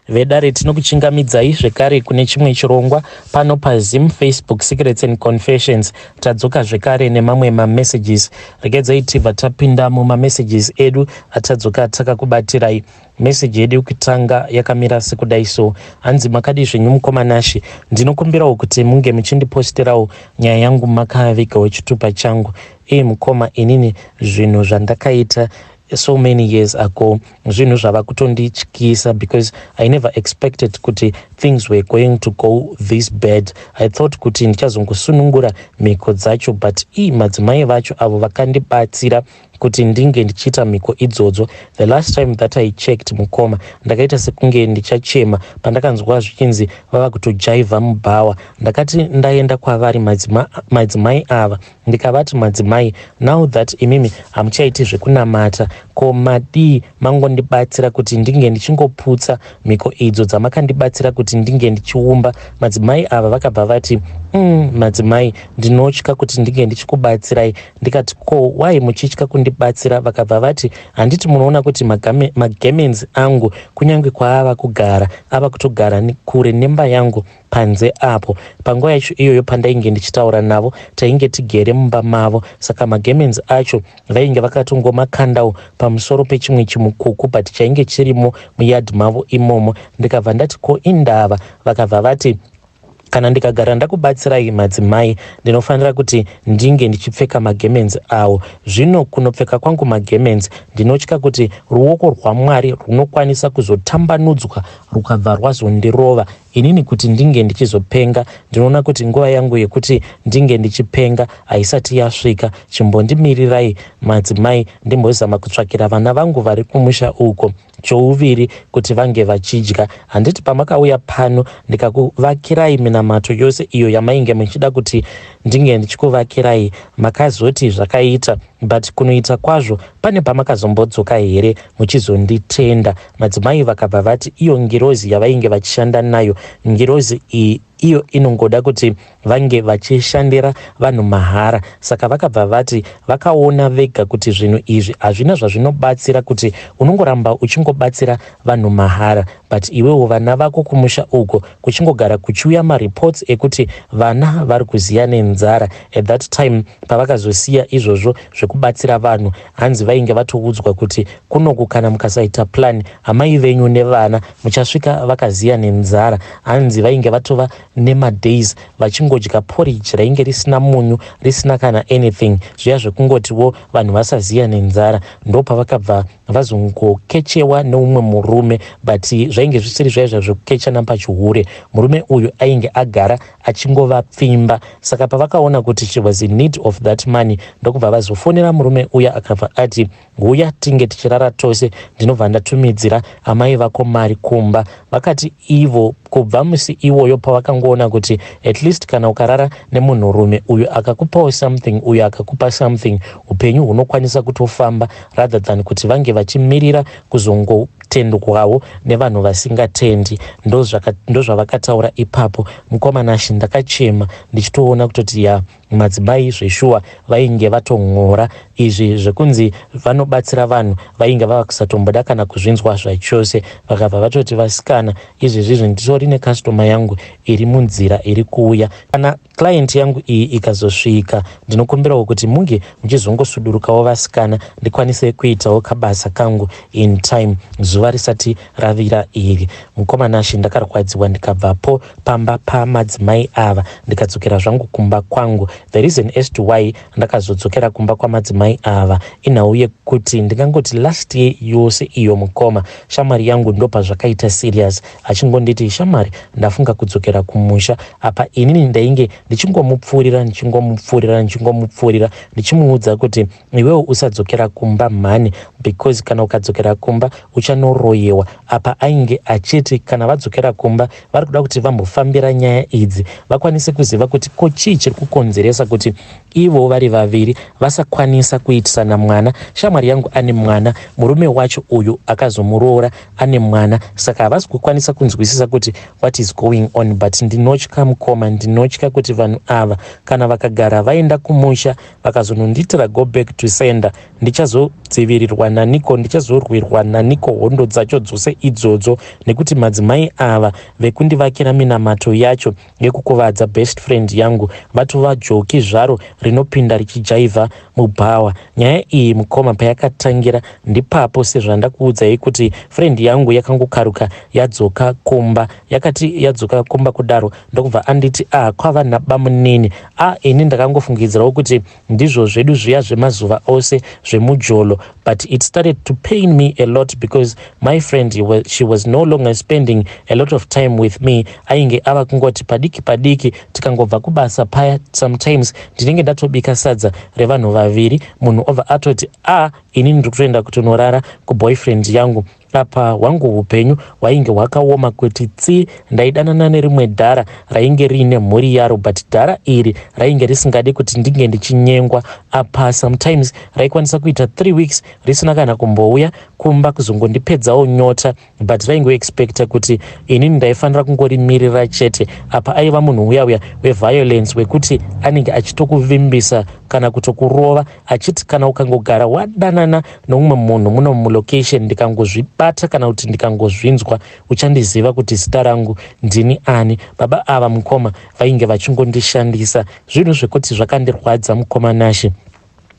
Vedare, tinokuchingamidzai zvekare kune chimwe chirongwa pano paZim Facebook Secrets and Confessions. Tadzoka zvekare nemamwe mamessages. Regedzai tibva tapinda mumamessages edu atadzoka takakubatirai. Meseji yedu yekutanga yakamira sekudai so. Hanzi, makadii zvenyu mukoma Nashe? Ndinokumbirawo kuti munge muchindiposterawo nyaya yangu makavigawo chitupa changu. Ii mukoma, inini zvinhu zvandakaita so many years ago zvinhu zvava kutondityisa because I never expected kuti things were going to go this bad. I thought kuti ndichazongosunungura mhiko dzacho, but ii madzimai vacho avo vakandibatsira kuti ndinge ndichiita mhiko idzodzo. The last time that I checked, mukoma, ndakaita sekunge ndichachema pandakanzwa zvichinzi vava kutojaivha mubhawa. Ndakati ndaenda kwavari madzimai ava, ndikavati, "Madzimai, now that imimi hamuchaiti zvekunamata, ko madii mangondibatsira kuti ndinge ndichingoputsa mhiko idzo dzamakandibatsira kuti ndinge ndichiumba?" Madzimai ava vakabva vati, madzimai, ndinotya kuti ndinge ndichikubatsirai." Ndikati, "Ko wai muchitya kundibatsira?" Vakabva vati, "Handiti munoona kuti magemenzi angu, kunyange kwaava kugara, ava kutogara kure nemba yangu panze apo?" Panguva yacho iyoyo pandainge ndichitaura navo, tainge tigere mumba mavo, saka magemenzi acho vainge vakatongomakandawo pamusoro pechimwe chimukuku, but chainge chirimo muyadhi mavo imomo. Ndikabva ndati, "Ko indava?" Vakabva vati, "Kana ndikagara ndakubatsirai madzimai, ndinofanira kuti ndinge ndichipfeka magemenzi awo. Zvino kunopfeka kwangu magemenzi, ndinotya kuti ruoko rwaMwari runokwanisa kuzotambanudzwa rukabva rwazondirova inini kuti ndinge ndichizopenga. Ndinoona kuti nguva yangu yekuti ndinge ndichipenga haisati yasvika. Chimbondimirirai madzimai, ndimbozama kutsvakira vana vangu vari kumusha uko chouviri kuti vange vachidya. Handiti pamakauya pano ndikakuvakirai minamato yose iyo yamainge muchida kuti ndinge ndichikuvakirai, makazoti zvakaita, but kunoita kwazvo pane pamakazombodzoka here muchizonditenda?" Madzimai vakabva vati iyo ngirozi yavainge vachishanda nayo, ngirozi iyi iyo inongoda kuti vange vachishandira vanhu mahara. Saka vakabva vati vakaona vega kuti zvinhu izvi hazvina zvazvinobatsira, kuti unongoramba uchingobatsira vanhu mahara, but iwewo vana vako kumusha uko kuchingogara kuchiuya mareports ekuti vana vari kuziya nenzara. At that time pavakazosiya izvozvo zvekubatsira vanhu, hanzi vainge vatoudzwa kuti kunoku kana mukasaita plan, amai venyu nevana muchasvika vakaziya nenzara. Hanzi vainge vatova nemadays vachingodya porridge rainge risina munyu, risina kana anything, zviya zvekungotiwo vanhu vasaziya nenzara. Ndopavakabva vazongokechewa neumwe murume, but zvainge zvisiri zvaizva zvekukechana pachihure. Murume uyu ainge agara achingovapfimba. Saka pavakaona kuti she was in need of that money, ndokubva vazofonera murume uya, akabva ati, "Huya tinge tichirara tose, ndinobva ndatumidzira amai vako mari kumba." Vakati ivo kubva musi iwoyo pavakangoona kuti at least kana ukarara nemunhurume uyu akakupawo something, uyu akakupa something, upenyu hunokwanisa kutofamba, rather than kuti vange vachimirira kuzongotendwawo nevanhu vasingatendi. Ndozvavakataura ipapo. Mukoma Nashe, ndakachema ndichitoona kutoti ya, madzimai zveshuwa vainge vaton'ora. Izvi zvekunzi vanobatsira vanhu vainge vava kusatomboda kana kuzvinzwa zvachose. Vakabva vatoti, "Vasikana, izvezvizvi nditori necustomer yangu iri munzira iri kuuya. Kana client yangu iyi ikazosvika, ndinokumbirawo kuti munge muchizongosudurukawo vasikana, ndikwanise kuitawo kabasa kangu in time, zuva risati ravira iri." Mukoma Nashe, ndakarwadziwa, ndikabvapo pamba pamadzimai ava, ndikadzokera zvangu kumba kwangu. The reason as to why ndakazodzokera kumba kwamadzimai ava inhau yekuti ndingangoti last year yose iyo, mukoma, shamwari yangu ndopazvakaita serious, achingonditi, "Shamwari, ndafunga kudzokera kumusha." Apa inini ndainge ndichingomupfuurira, ndichingomupfuurira, ndichingomupfuurira, ndichimuudza kuti, "Iwewo usadzokera kumba mhani, because kana ukadzokera kumba uchanoroyewa." Apa ainge achiti kana vadzokera kumba vari kuda kuti vambofambira nyaya idzi, vakwanise kuziva kuti ko chii chiri kukonzeresa kuti ivo vari vaviri vasakwanisa kuitisana mwana. Shamwari yangu ane mwana, murume wacho uyu akazomuroora ane mwana, saka havasi kukwanisa kunzwisisa kuti what is going on. But ndinotya mukoma, ndinotya kuti vanhu ava kana vakagara vaenda kumusha vakazonondiitira go back to sender, ndichazodzivirirwa. Ndichazorwirwa naniko, ndichazorwirwa naniko hondo dzacho dzose idzodzo, nekuti madzimai ava vekundivakira minamato yacho yekukuvadza best friend yangu vatova joki zvaro rinopinda richijaivha mubhawa. Nyaya iyi mukoma payakatangira ndipapo, sezvandakuudzai kuti friend yangu yakangokaruka yadzoka kumba. Yakati yadzoka kumba kudaro, ndokubva anditi, "A ah, kwava nabamunini." A ah, ini ndakangofungidzirawo kuti ndizvo zvedu zviya zvemazuva ose zvemujolo, but it started to pain me a lot because my friend, she was no longer spending a lot of time with me. Ainge ava kungoti padiki padiki tikangobva kubasa paya, sometimes ndinenge ndatobika sadza revanhu vaviri, munhu obva atoti, "A ah, ini ndiri kutoenda kutonorara kuboyfriend yangu." Apa hwangu upenyu hwainge hwakaoma kuti tsi. Ndaidanana nerimwe dhara rainge riine mhuri yaro, but dhara iri rainge risingadi kuti ndinge ndichinyengwa. Apa sometimes raikwanisa kuita 3 weeks risina kana kumbouya kumba kuzongondipedzawo nyota, but raingoexpecta kuti inini ndaifanira kungorimirira chete. Apa aiva munhu uya uya weviolence, wekuti anenge achitokuvimbisa kana kutokurova, achiti kana ukangogara wadanana noumwe munhu muno mulocation, ndikangozvibata kana kuti ndikangozvinzwa, uchandiziva kuti zita rangu ndini ani. Baba ava mukoma vainge vachingondishandisa zvinhu zvekuti zvakandirwadza, mukoma Nashe.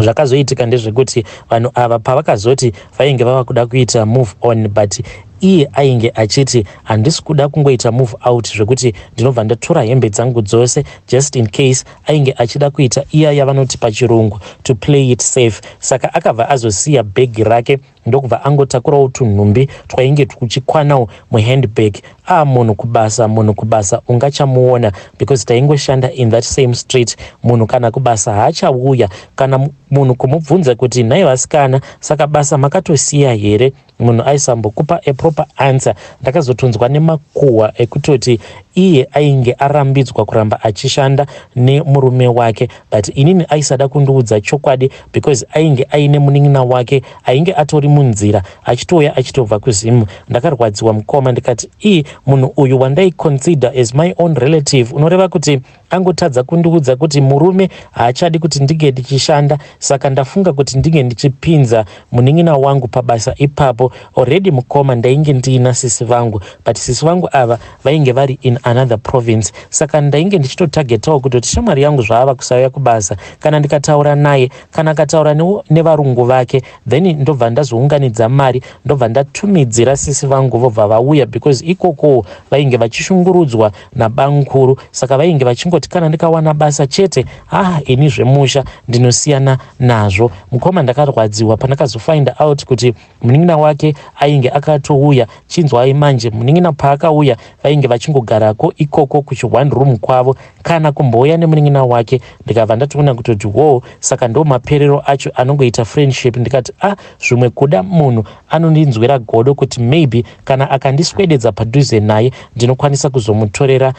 Zvakazoitika ndezvekuti vanhu ava pavakazoti vainge vava kuda kuita move on, but iye ainge achiti, "Handisi kuda kungoita move out zvekuti ndinobva ndatora hembe dzangu dzose," just in case. Ainge achida kuita iya yavanoti pachirungu to play it safe. Saka akabva azosiya bhegi rake, ndokubva angotakurawo tunhumbi twainge tuchikwanawo muhandbag. A munhu kubasa, munhu kubasa ungachamuona because taingoshanda in that same street. Munhu kana kubasa haachauya, kana munhu kumubvunza kuti, "Nhai vasikana, saka basa makatosiya here?" munhu aisambokupa a proper answer. Ndakazotonzwa nemakuhwa ekutoti iye ainge arambidzwa kuramba achishanda nemurume wake, but inini aisada kundiudza chokwadi because ainge aine munin'ina wake ainge atori munzira achitouya achitobva kuZimu. Ndakarwadziwa mukoma, ndikati, "Ii, munhu uyu wandaiconsider as my own relative, unoreva kuti angotadza kundiudza kuti murume haachadi kuti ndinge ndichishanda? Saka ndafunga kuti ndinge ndichipinza munin'ina wangu pabasa ipapo." Already mukoma, ndainge ndiina sisi vangu, but sisi vangu ava vainge vari in another province. Saka ndainge ndichitotargetawo kutoti shamwari yangu zvaava kusauya kubasa, kana ndikataura naye, kana akataura nevarungu vake, then ndobva ndazounganidza mari, ndobva ndatumidzira sisi vangu, vobva vauya, because ikoko vainge vachishungurudzwa nabankuru. Saka vainge vachingoti, "Kana ndikawana basa chete, ah, ini zvemusha ndinosiyana nazvo." Mukoma, ndakarwadziwa pandakazofind out kuti munin'ina wake ainge akatouya. Chinzwai manje, munin'ina paakauya, vainge vachingogarako ikoko kuchi one room kwavo, kana kumbouya nemunin'ina wake. Ndikabva ndatoona kutoti, wo, saka ndo maperero acho anongoita friendship. Ndikati, "A ah, zvimwe kuda munhu anondinzwira godo kuti maybe kana akandiswededza padhuze naye, ndinokwanisa kuzomutorera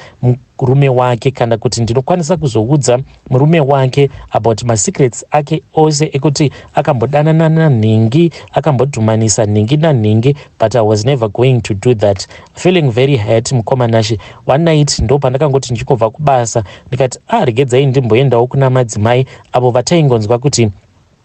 murume wake, kana kuti ndinokwanisa kuzoudza murume wake about masecrets ake ose ekuti akambodanana nanhingi, akambodhumanisa nhingi nanhingi." But I was never going to do that. Feeling very hurt, mukoma Nashe, one night ndo pandakangoti ndichingobva kubasa, ndikati, "A ah, regedzai ndimboendawo kuna madzimai avo vataingonzwa kuti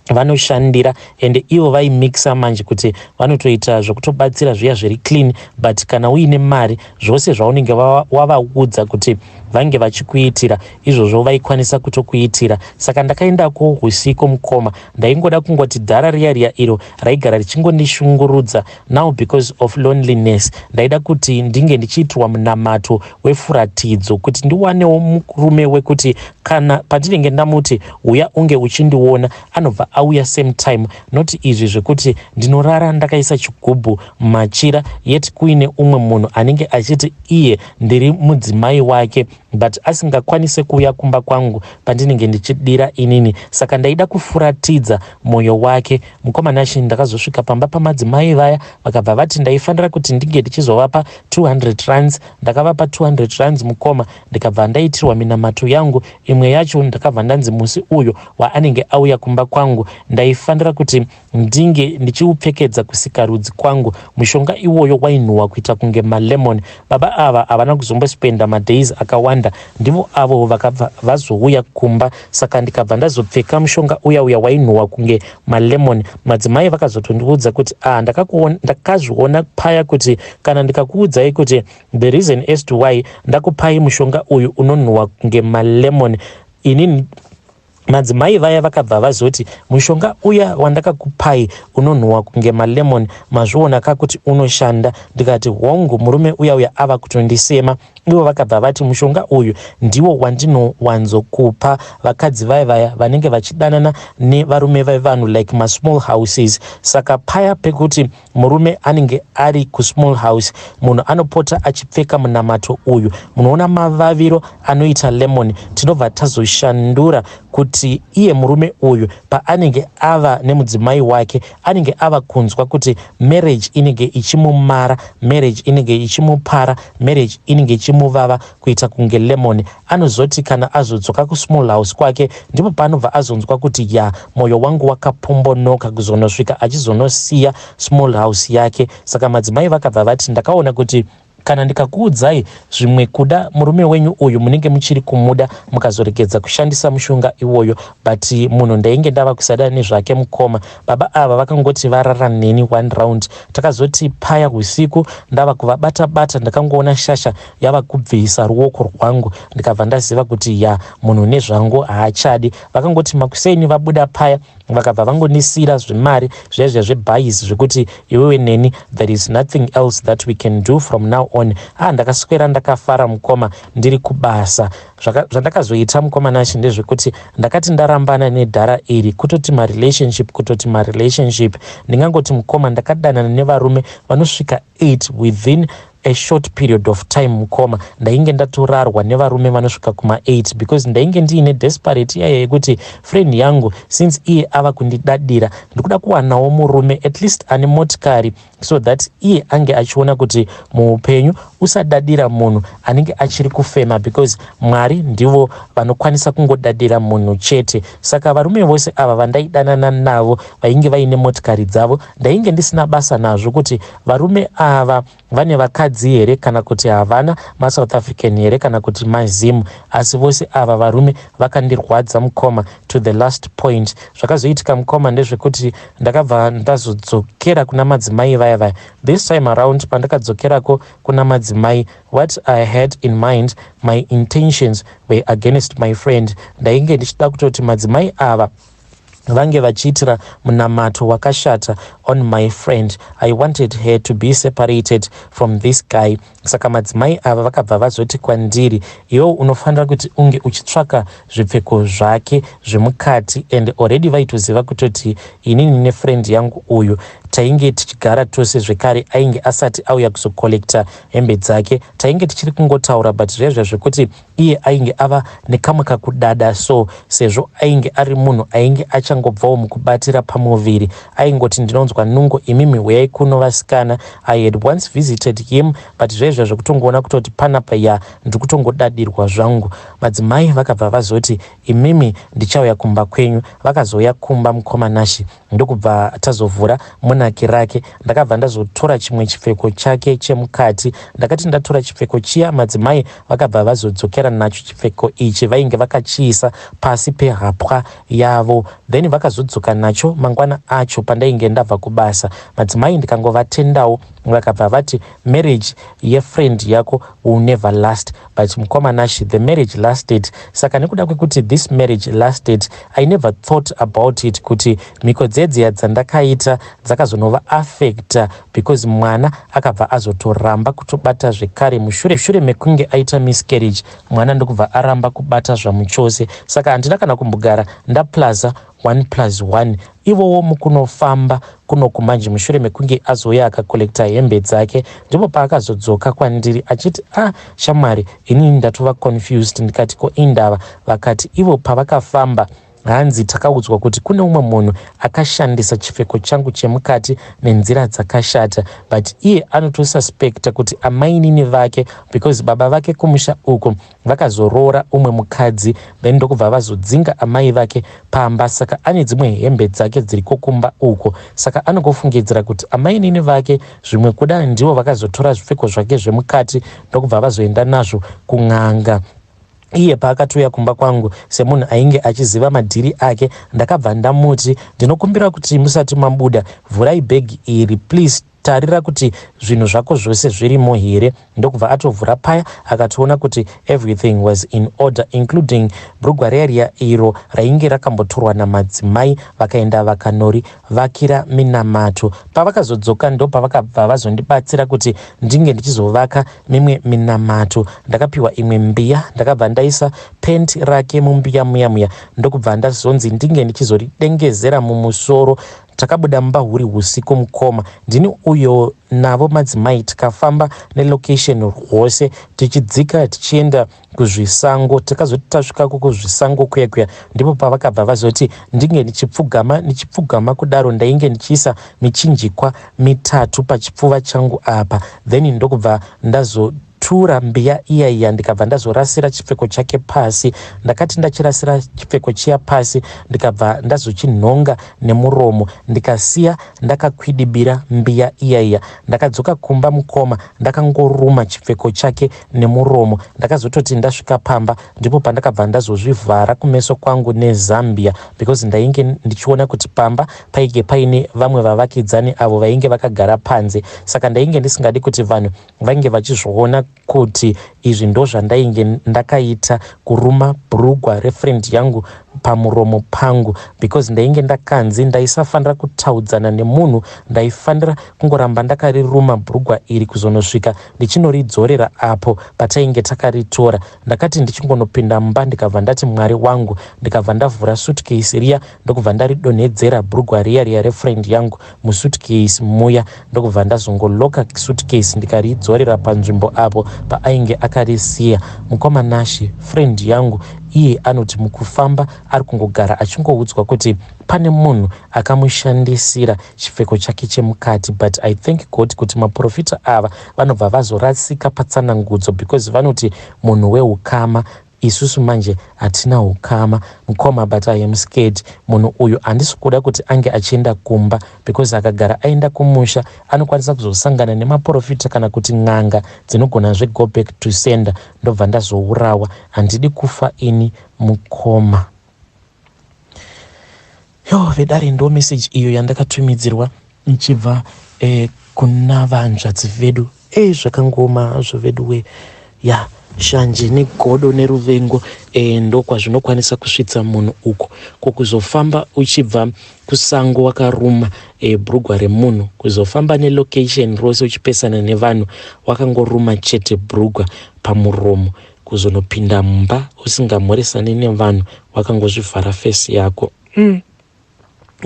vanoshandira." Ende ivo vaimixa manje kuti vanotoita zvokutobatsira zviya zviri clean, but kana uine mari, zvose zvaunenge wavaudza kuti vange vachikuitira izvozvo, vaikwanisa kutokuitira. Saka ndakaendako usiku mukoma. Ndaingoda kungoti dhara riya riya iro raigara richingondishungurudza now because of loneliness, ndaida kuti ndinge ndichiitirwa munamato wefuratidzo kuti ndiwanewo murume wekuti kana pandinenge ndamuti, "Uya unge uchindiona," anobva auya same time, not izvi zvekuti ndinorara ndakaisa chigubhu mumachira, yet kuine umwe munhu anenge achiti iye ndiri mudzimai wake, but asingakwanisi kuuya kumba kwangu pandinenge ndichidira inini. Saka ndaida kufuratidza mwoyo wake. Mukoma Nashe, ndakazosvika pamba pamadzimai vaya, vakabva vati ndaifanira kuti ndinge ndichizovapa 200 rands. Ndakavapa 200 rands mukoma, ndikabva ndaitirwa minamato yangu. Imwe yacho ndakabva ndanzi musi uyo waanenge auya kumba kwangu, ndaifanira kuti ndinge ndichiupfekedza kusikarudzi kwangu. Mushonga iwoyo wainhuhwa kuita kunge malemon. Baba ava havana kuzombospenda madays akawanda. vakawanda ndivo avo vakabva vazouya kumba saka ndikabva ndazopfeka mushonga uya uya wainhuhwa kunge malemon. Madzimai vakazotondiudza kuti ah, ndakazviona paya kuti kana ndikakuudzai kuti the reason as to why ndakupai mushonga uyu unonhuhwa kunge malemon, inini. Madzimai vaya vakabva vazoti, "Mushonga uya wandakakupai unonhuhwa kunge malemon, mazviona kakuti unoshanda?" Ndikati, "Hongu, murume uya uya ava kutondisema." Ivo vakabva vati, "Mushonga uyu ndiwo wandinowanzokupa vakadzi vaya vaya vanenge vachidanana nevarume vevanhu, like masmall houses. Saka paya pekuti murume anenge ari kusmall house, munhu anopota achipfeka munamato uyu, munoona mavaviro anoita lemon. Tinobva tazoshandura kuti iye murume uyu paanenge ava nemudzimai wake, anenge ava kunzwa kuti marriage inenge ichimumara, marriage inenge ichimupara, marriage inenge ichimuvava kuita kunge lemon. Anozoti kana azodzoka kusmall house kwake, ndipo paanobva azonzwa kuti ya, mwoyo wangu wakapombonoka, kuzonosvika achizonosiya small house yake." Saka madzimai vakabva vati, "Ndakaona kuti kana ndikakuudzai zvimwe, kuda murume wenyu uyu munenge muchiri kumuda, mukazoregedza kushandisa mushonga iwoyo. But munhu ndainge ndava kusada nezvake, mukoma. Baba ava vakangoti varara neni one round. Takazoti paya usiku ndava kuvabata bata, ndakangoona shasha yava kubvisa ruoko rwangu, ndikabva ndaziva kuti ya, munhu nezvangu haachadi. Vakangoti makuseni vabuda paya, vakabva vangondisiyira zvemari zviya zviya zvebhais, zvekuti iwewe neni, there is nothing else that we can do from now on." Ah, ndakaswera ndakafara, mukoma, ndiri kubasa. Zvandakazoita, mukoma Nashi, ndezvekuti ndakati ndarambana nedhara iri, kutoti marelationship, kutoti marelationship, ndingangoti, mukoma, ndakadanana nevarume vanosvika 8 within a short period of time. Mukoma, ndainge ndatorarwa nevarume vanosvika kuma8 because ndainge ndiine desperate iyaya yekuti friend yangu, since iye ava kundidadira, ndikuda kuwanawo murume at least ane motikari, so that iye ange achiona kuti muupenyu usadadira munhu anenge achiri kufema, because Mwari ndivo vanokwanisa kungodadira munhu chete. Saka varume vose ava vandaidanana navo vainge vaine motikari dzavo. Ndainge ndisina basa nazvo kuti varume ava vane vakadzi here kana kuti havana, maSouth African here kana kuti maZimu, asi vose ava varume vakandirwadza, mukoma, to the last point. Zvakazoitika, mukoma, ndezvekuti ndakabva ndazodzokera kuna madzimai vaya vaya. This time around, pandakadzokerako kuna madzimai, what I had in mind, my intentions were against my friend. Ndainge ndichida kutoti madzimai ava vange vachiitira munamato wakashata on my friend. I wanted her to be separated from this guy. Saka madzimai ava vakabva vazoti kwandiri, "Iwewo unofanira kuti unge uchitsvaka zvipfeko zvake zvemukati." And already vaitoziva kutoti inini nefriend yangu uyu tainge tichigara tose zvekare. Ainge asati auya kuzocollecta hembe dzake, tainge tichiri kungotaura, but zviya zvekuti iye ainge ava nekamwe kakudada. So sezvo ainge ari munhu ainge achangobvawo mukubatira pamuviri, aingoti, "Ndinonzwa nungo, imimi huyai kuno vasikana." I had once visited him, but zvaizva zvekutongoona kutoti panapa ya, ndiri kutongodadirwa zvangu. Madzimai vakabva vazoti, "Imimi ndichauya kumba kwenyu." Vakazouya kumba, mukoma Nashi, ndokubva tazovhura munaki rake. Ndakabva ndazotora chimwe chipfeko chake chemukati. Ndakati ndatora chipfeko chiya, madzimai vakabva vazodzokera nacho chipfeko ichi vainge vakachiisa pasi pehapwa yavo. Then vakazodzoka nacho mangwana acho pandainge ndabva kubasa. Madzimai ndikangovatendawo. Vakabva vati, "Marriage yefriend yako will never last." But mukoma Nashi, the marriage lasted. Saka nekuda kwekuti this marriage lasted, I never thought about it kuti mhiko dzedziya dzandakaita dzakazonova affecta, because mwana akabva azotoramba kutobata zvekare mushure shure mekunge aita miscarriage. Mwana ndokubva aramba kubata zvamuchose. Saka handina kana kumbogara ndaplaza 1 plus 1. Ivowo mukunofamba kunoku manje, mushure mekunge azouya akacollecta hembe dzake, ndipo paakazodzoka kwandiri achiti, "Ah, shamwari, inini ndatova confused." Ndikati, "Ko indava?" Vakati ivo pavakafamba, hanzi takaudzwa kuti kune umwe munhu akashandisa chipfeko changu chemukati nenzira dzakashata, but iye anotosuspecta kuti amainini vake, because baba vake kumusha uko vakazoroora umwe mukadzi, then ndokubva vazodzinga amai vake pamba. Saka ane dzimwe hembe dzake dziriko kumba uko. Saka anongofungidzira kuti amainini vake zvimwe kuda ndivo vakazotora zvipfeko zvake zvemukati, ndokubva vazoenda nazvo kun'anga. Iye paakatouya kumba kwangu semunhu ainge achiziva madhiri ake ndakabva ndamuti ndinokumbira kuti musati mabuda vhurai bhegi iri please tarira kuti zvinhu zvako zvose zvirimo here. Ndokubva atovhura paya akatoona kuti everything was in order including bhurugwa riya riya iro rainge rakambotorwa namadzimai vakaenda vakanori vakira minamato. Pavakazodzoka ndopavakabva vazondibatsira kuti ndinge ndichizovaka mimwe minamato. Ndakapiwa imwe mbiya ndakabva ndaisa pent rake mumbiya muya muya ndokubva ndazonzi ndinge ndichizoridengezera mumusoro. Takabuda mumba huri husiku mukoma ndini uyo navo madzimai tikafamba nelocation rwose tichidzika tichienda kuzvisango. Takazoti tasvikako kuzvisango kuya kuya ndipo pavakabva vazoti ndinge ndichipfugama ndichipfugama kudaro ndainge ndichiisa michinjikwa mitatu pachipfuva changu apa then ndokubva ndazotura mbiya iya iya ndikabva ndazorasira chipfeko chake pasi. Ndakati ndachirasira chipfeko chiya pasi ndikabva ndazochinhonga nemuromo ndikasiya ndakakwidibira mbiya iya iya. Ndakadzoka kumba mukoma ndakangoruma chipfeko chake nemuromo. Ndakazototi ndasvika pamba ndipo pandakabva ndazozvivhara kumeso kwangu nezambia because ndainge ndichiona kuti pamba painge paine vamwe vavakidzani avo vainge vakagara panze saka ndainge ndisingadi kuti vanhu vainge vachizviona kuti izvi ndozvandainge ndakaita kuruma bhurugwa refriend yangu pamuromo pangu because ndainge ndakanzi ndaisafanira kutaudzana nemunhu ndaifanira kungoramba ndakariruma bhurugwa iri kuzonosvika ndichinoridzorera apo patainge takaritora. Ndakati ndichingonopinda mumba ndikabva ndati Mwari wangu ndikabva ndavhura suitcase riya ndokubva ndaridonhedzera bhurugwa riya riya refriend yangu musuitcase muya ndokubva ndazongoloka suitcase ndikaridzorera panzvimbo apo paainge akarisiya. Mukoma Nashe, friend yangu iye anoti mukufamba ari kungogara achingoudzwa kuti pane munhu akamushandisira chipfeko chake chemukati but I thank God kuti maprofita ava vanobva vazorasika patsanangudzo because vanoti munhu weukama isusu manje hatina ukama mukoma but I am scared munhu uyu handisi kuda kuti ange achienda kumba because akagara aenda kumusha anokwanisa kuzosangana nemaprofita kana kuti n'anga dzinogona zve go back to sender ndobva ndazourawa handidi kufa ini mukoma. Yo vedare ndo message iyo yandakatumidzirwa ichibva kuna vanzvadzi vedu. Zvakangoma hazvo veduwe ya shanje negodo neruvengo ndokwazvinokwanisa kusvitsa munhu uko ko kuzofamba uchibva kusango wakaruma bhurugwa remunhu kuzofamba nelocation rose uchipesana nevanhu wakangoruma chete bhurugwa pamuromo kuzonopinda mumba usingamhoresani nevanhu wakangozvivhara face yako.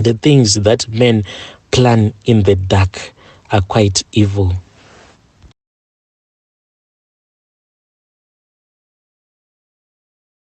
The things that men plan in the dark are quite evil.